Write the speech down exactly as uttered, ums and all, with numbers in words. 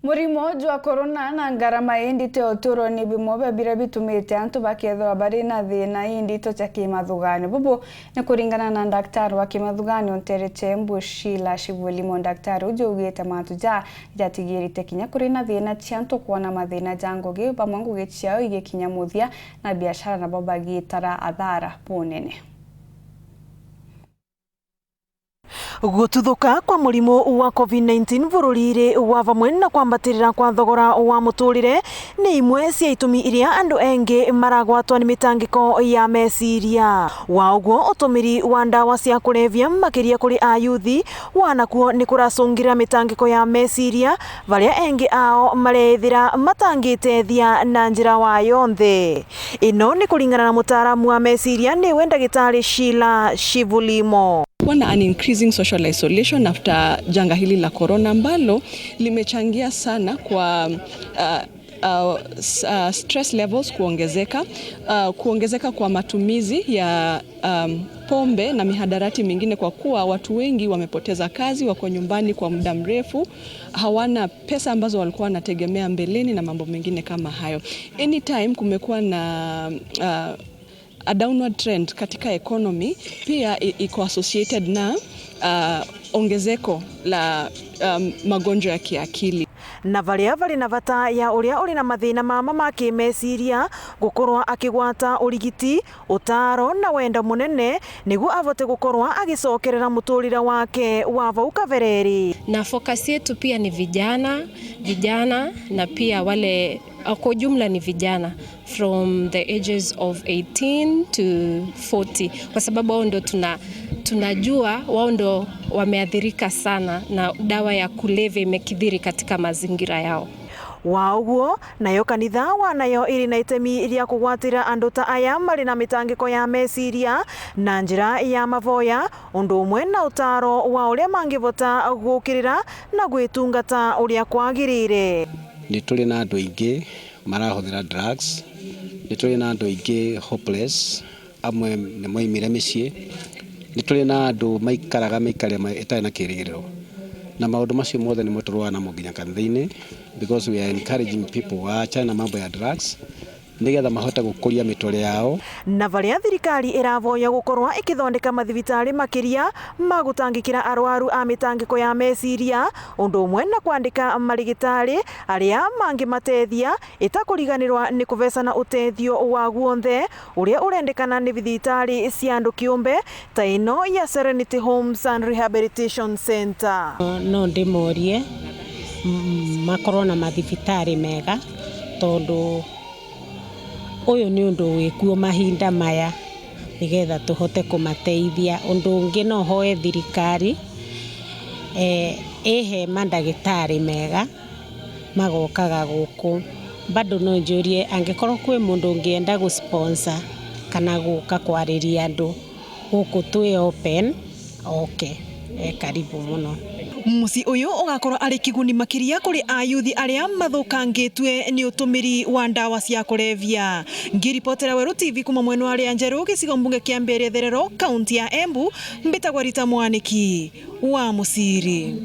Murimo jwa corona na ngarama indito ya uturo ni bimwe bia biria bitumite antu bakethirwa bari na thina indito cia kimathuganio. Bubu ni kuringana na ndaktari wa kimathuganio ntere cia Embu, Sheila Shivulimo. Ndaktari uju augite mantu ja jatigirite kinya kuri na thina cia antu kwona mathina ja ngugi, bamwe ngugi ciao igikinya muthia na biashara nabo bagitara athara bunene. Gututhuka kwa murimu wa covid nineteen bururiri wa vamwe na kwambatirira kwa thogora wa muturire ni imwe cia itumi iria andu engi maragwatwa ni mitangiko ya meciria. Wa uguo, utumiri wa ndawa cia kulevya, makiria kuri ayuthi, wanakuo ni kuracungirira mitangiko ya meciria, baria engi ao mareethira matangitethia na njira wa yonthe. Ino ni kuringana na mutaaramu wa meciria, niwe ndagitari Sheila Shivulimo. Kuwa na an increasing social isolation after janga hili la corona ambalo limechangia sana kwa, uh, uh, s-, uh, stress levels kuongezeka, uh, kuongezeka kwa matumizi ya, um, pombe na mihadarati mingine, kwa kuwa watu wengi wamepoteza kazi, wako nyumbani kwa muda mrefu, hawana pesa ambazo walikuwa wanategemea mbeleni na mambo mengine kama hayo. Anytime kumekuwa na, uh, a downward trend katika economy, pia i-, iko associated na, uh, ongezeko la, um, magonjwa ya kiakili. Na baria bari na bata ya uria uri na mathina mama ma kimeciria gukorwa akigwata urigiti, utaaro na wendo munene niguo avote gukorwa agicokerera muturire wake wa vau kabereri. Na focus yetu pia ni vijana, vijana na pia wale, kwa ujumla ni vijana from the ages of eighteen to forty, kwa sababu wao ndo tuna-, tunajua wao ndo wameathirika sana na dawa ya kulevya imekithiri katika mazingira yao. Wa uguo, nayo kanitha wanayo iri na itemi ria kugwatira andu ta aya mari na mitangiko ya meciria na njira ya mavoya, undu umwe na utaaro wa uria mangivota gukirira na gwitungata uria kwagirire. Ni turi na andu aingi marahuthira drugs, ni turi na andu aingi hopeless, amwe ni moimire micii, ni turi na andu maikaraga mikarire ma-, itari na kirigiriro. Na maundu macio mothe nimo turwaa namo nginya kanitha-ini, because we are encouraging people waachane na mambo ya drugs, nigetha mahote gukuria miture yao. Na baria thirikari iravoya gukorwa ikithondeka mathibitari makiria ma gutangikira arwaru a mitangiko ya meciria, undu umwe na kwandika marigitari aria mangimatethia, itakuriganirwa ni kuvecana utethio wa guonthe uria urendekana ni thibitari cia andu kiumbe ta ino ya Serenity Homes and Rehabilitation Centre. No ndimorie, mm, makorwo na mathibitari mega, tondu uyu ni undu wikuo mahinda maya, nigetha tuhote kumateithia. Undu ungi, no hoe thirikari, eh, ihe mandagitari mega magokaga guku. Bado no njurie, angikorwo kwi mundu ungienda gu sponsor kana guka kwariria andu, guku twi open, oke, e karibu muno. Mucii uyu ugakorwo ari kiguni makiria kuri ayuthi aria mathukangitue ni utumiri wa ndawa cia kulevya. Ngiripotera Weru T V kuma mwena wa Rianjeru, gicigo mbunge kia Mbeere Therero, kaunti ya Embu, mbitagwa Rita Mwaniki wa Muciri.